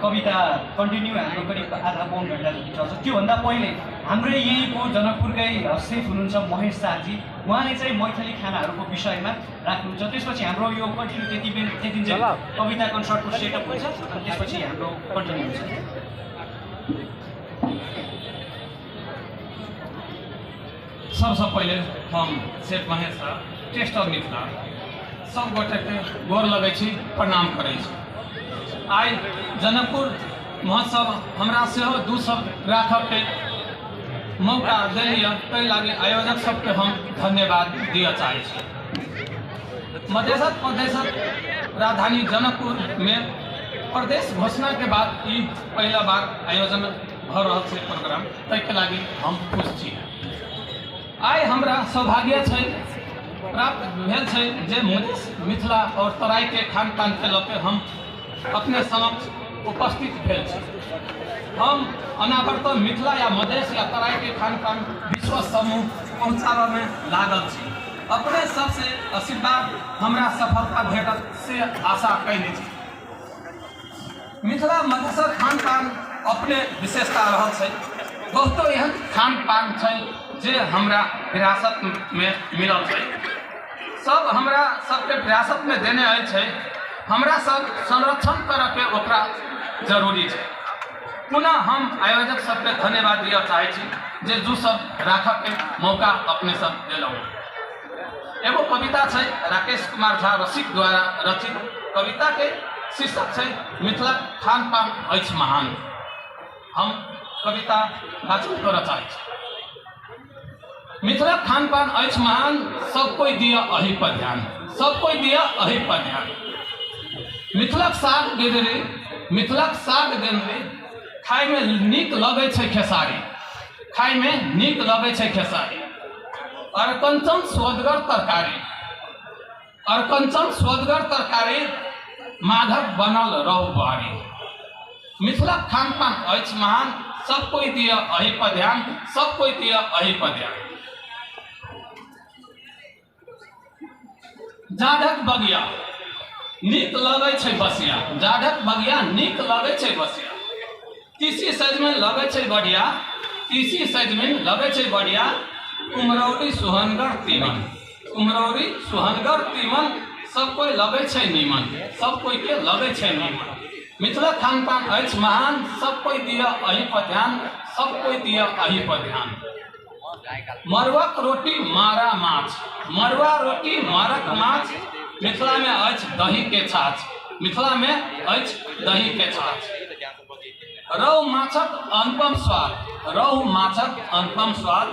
कविता continue हाम्रो करिब आधा पौन घन्टा जति चल्छ। त्योभन्दा पहिले हाम्रै यहीँको जनकपुरकै सेफ हुनुहुन्छ महेश शाहजी, उहाँले चाहिँ मैथिली खानाहरूको विषयमा राख्नुहुन्छ। त्यसपछि हाम्रो यो कन्टिन्यू त्यति बेला त्यति चाहिँ कविता कन्सर्टको सेटअप हुन्छ अनि त्यसपछि हाम्रो कन्टिन्यू हुन्छ। सबसँ पहिले हम chef Mahesh Shah taste of Mithila सब गोटेके गोर लगै छी, प्रणाम करै छी। आइ जनकपुर महोत्सव हमरा सेहो दू शब्द राखऽके मौका देलियै, ताहि लागि आयोजक सबके हम धन्यवाद दिअ चाहै छी। मधेशक प्रदेशक राजधानी जनकपुरमे प्रदेश घोषणाके बाद ई पहिला बार आयोजन भऽ रहल छै प्रोग्राम, ताहिके लागि हम खुश छी। आइ हमरा सौभाग्य छै प्राप्त भेल छै जे मधेश मिथिला और तराईके खान पानके लऽ के हम अपने समक्ष उपस्थित भेल छी। हम अनावरत मिथिला या मधेश या तराईके खान पान विश्व समूह पहुँचाबऽमे लागल छी। अपने सबसे आशीर्वाद हमरा सफलता भेटत से आशा कयने छी। मिथिला मधेशक खान पान अपने विशेषता रहल छै। बहुतो एहन खान पान छै जे हमरा विरासतमे मिलल छै, सब हमरा सबके विरासतमे देने अछि, हमरा सब संरक्षण करऽके ओकरा जरूरी छै। पुनः हम आयोजक सबके धन्यवाद दिअ चाहै छी जे दू शब्द राखऽके मौका अपने सब देलहुँ। एगो कविता छै राकेश कुमार झा रसिक द्वारा रचित, कविताके शीर्षक छै मिथिलाक खान पान अछि महान। हम कविता वाचन करऽ चाहै छी। मिथिलाक खान पान अछि महान, सब कोइ दिअ अही पर ध्यान, सब कोइ दिअ अही पर ध्यान। मिथिलाक साग गेनरी, मिथिलाक साग गेनरी खाइमे नीक लगै छै खेसारी, खाइमे नीक लगै छै खेसारी। अरकंचन स्वदगर तरकारी, अरकंचन स्वदगर तरकारी, माघक बनल रहु बारी। मिथिलाक खान पान अछि महान, सब कोइ दिअ अही पर ध्यान, सब कोइ दिअ अही पर ध्यान। जाढ़क बगिया नीक लगै छै बसिया, जाढ़क बगिया नीक लगै छै बसिया। तीसी सजमनि लगै छै बढ़िया, तीसी सजमनि लगै छै बढ़िया। कुम्हरौरी सुहनगर तीमन, कुम्हरौरी सुहनगर तीमन, सब कोइ लगै छै नीमन, सब कोइ के लगै छै नीमन। मिथिला खान पान अछि महान, सब कोइ दिअ अही पर ध्यान, सब कोइ दिअ अही पर ध्यान। मड़ुआक रोटी मारा माछ, मड़ुआ रोटी मारक माछ, मिथिलामे अछि दही के छाछ, मिथिलामे अछि दही के छाछ। रहु माछक अनुपम स्वाद, रहु माछक अनुपम स्वाद,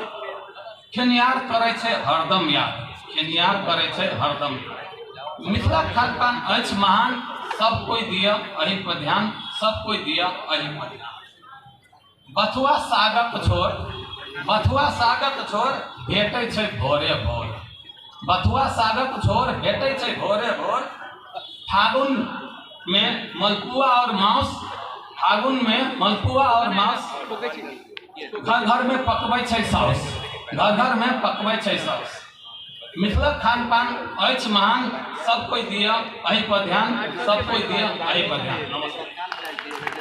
खेनिहार करै छै हरदम याद, खेनिहार करै छै हरदम याद। मिथिला खान पान अछि महान, सब कोइ दिअ अही पर ध्यान, सब कोइ दिअ अही पर ध्यान। बथुआ सागक झोर, बथुआ सागक झोर भेटै छै भोरे भोर, बथुआ सागक झोर भेटै छै भोरे भोर। फागुन में मलपुआ और मांस, फागुन में मलपुआ और मांस, घर घर में पकबै छै साउस, घर घर में पकबै छै साउस। मिथिलाक खान पान अछि महान, सब कोइ दिअ अही पर ध्यान, सब कोइ दिअ अही पर ध्यान। नमस्कार।